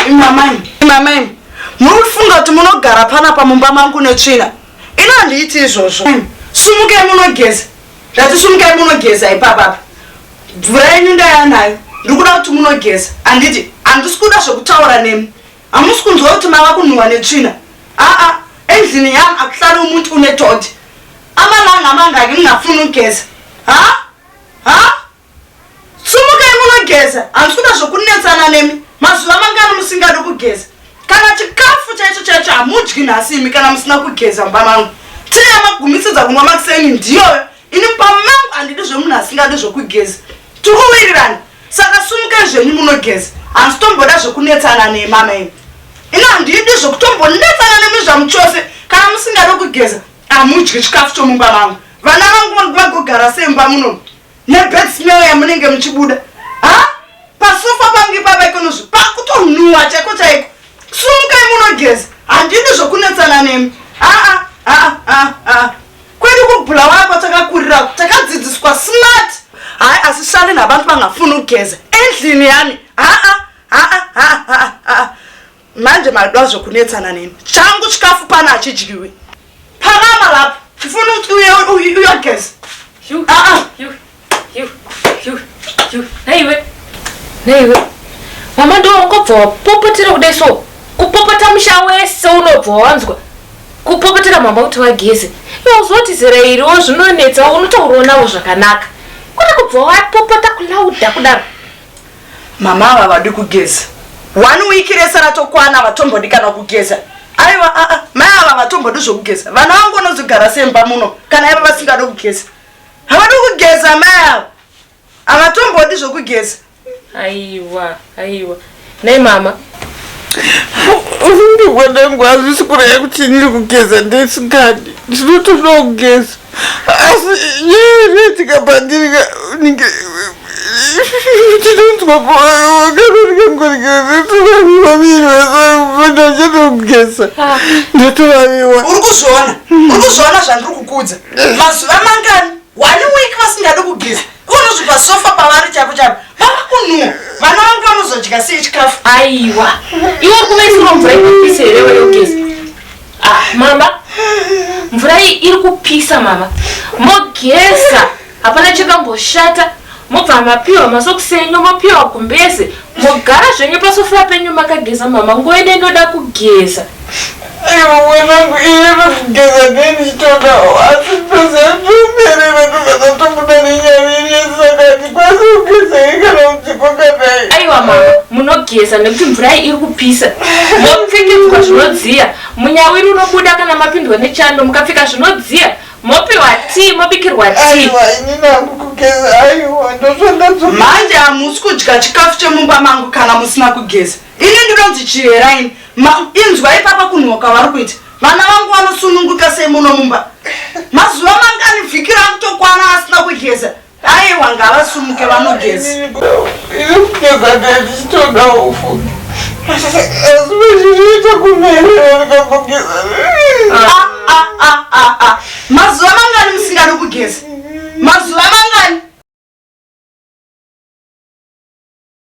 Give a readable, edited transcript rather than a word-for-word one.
Imamai, imamai, muri kufunga kuti munogara panapa mumba mangu netsvina? Ini handiiti izvozvo. Sumukai munogeza. Ndati sumukai munogeza ipapapa. Mvura yenyu ndayanayo. Ndiri kuda kuti munogeza. Handiti handisi kuda zvekutaura nemi. Hamusi kunzwa kuti mava kunhuhwa netsvina? Aa, endlini yami akuhlali umuntu unedoti. Amalanga amangaki ngingafuni ukugeza? Ha? Ha? Sumukai munogeza, handisi kuda zvokunetsana nemi. Mazuva mangani musingadi kugeza? Kana chikafu chaicho chaicho hamudyi nhasi imi kana musina kugeza mumba mangu. Tea yamagumisidza kunwa makuseni ndiyoyo. Ini mumba mangu handidi zvemunhu asingadi zvokugeza. Tiri kuwirirana. Saka sumukai zvenyu munogeza. Handisi tomboda zvekunetsana nemi mama imi. Ini handidi zvekutombonetsana nemi zvamuchose. Kana musingadi kugeza hamudyi chikafu chomumba mangu. Vana vangu vagogara sei mumba muno? Nebad smell yamunenge muchibuda. Ha? Pasofa pangu ipapa ikonozvi pakutonhuwa chaiko chaiko. Sumukai munogeza. Handidi zvokunetsana nemi. Aa aa aa aa. Kwedu kuBulawayo kwatakakurira takadzidziswa smart. Hayi asihlali nabantu bangafuni ukugeza. Endlini yami. Aa aa aa aa aa. Manje madwa zvokunetsana nemi. Changu chikafu pano hachidyiwi. Phakama lapho. Ngifuna ukuthi uye uyogeza. Ah ah. Naiwe. Naiwe. Mama ndo ungobva wapopotera kudai so. Kupopota musha wese unobva wanzwa. Kupopotera mama kuti vageze. Iwe uzoti zera iriwo zvinonetsa unotaurawo navo zvakanaka. Kwete kubva wapopota kulauda kudaro. Mama ava vadi kugeza. One week rese ratokwana vatombodi kana kugeza. Aiwa a a mai ava vatombodi zvokugeza. Vana vangu vanozogara semba muno kana ivo vasingadi kugeza. Havadi kugeza mai ava. Havatombodi zvokugeza. Aiwa, aiwa. Nei mama? Ufunge mwanangu hazvisi kureva kuti ndiri kugeza ndisingadi. Ndinotodawo kugeza. Asi nyaya inoitika pandiri ka ninge ndinonzwa ndachitogeza ndotovaviwa. Uri kuzviona? Uri kuzviona zvandiri kukuudza? Mazuva mangani? One week vasingadi kugeza. Unozvi pasofa pavari chapo chapo. Vava kunhuwa. Vana vangu vanozodya sei chikafu? Aiwa. Iwe uri kuvaisirwa mvura inopisa here wewe yogeza? Ah, mama. Mvura iyi iri kupisa mama. Mogeza. Hapana chakamboshata. Mobva mapiwa masokisi enyu, mopiwa gumbeze. Mogara zvenyu pasofa penyu makageza mama. Nguva ino inoda kugeza. Aiwa mwanangu iye kugeza ndiye ndichitodawo asi pese ndomerera ndobva ndatobuda nenyaviri saka handikwanisi kugeza here kana kuti kwakadai. Aiwa mama, munogeza nekuti mvura iyi iri kupisa. Mopfekedzwa zvinodziya. Munyawiri unobuda kana mapindwa nechando mukapfeka zvinodziya. Mopiwa tea, mobikirwa tea. Aiwa inini hangu kugeza aiwa ndozvandadzoka. Manje hamusi kudya chikafu chemumba mangu kana musina kugeza. Ini ndinonzi Chihera ini. Ma, inzwa ipapa kunhuwa kwavari kuita. Vana vangu vanosununguka sei muno mumba? Mazuva mangani vhiki rakutokwana asina kugeza. Aiwa ngavasumuke vanogeza. Ini kugeza ndichitoda ufunge. Asi zvinoita kumerera ndikambogeza. Ah, ah, ah, ah, ah. Mazuva mangani musingadi kugeza? Mazuva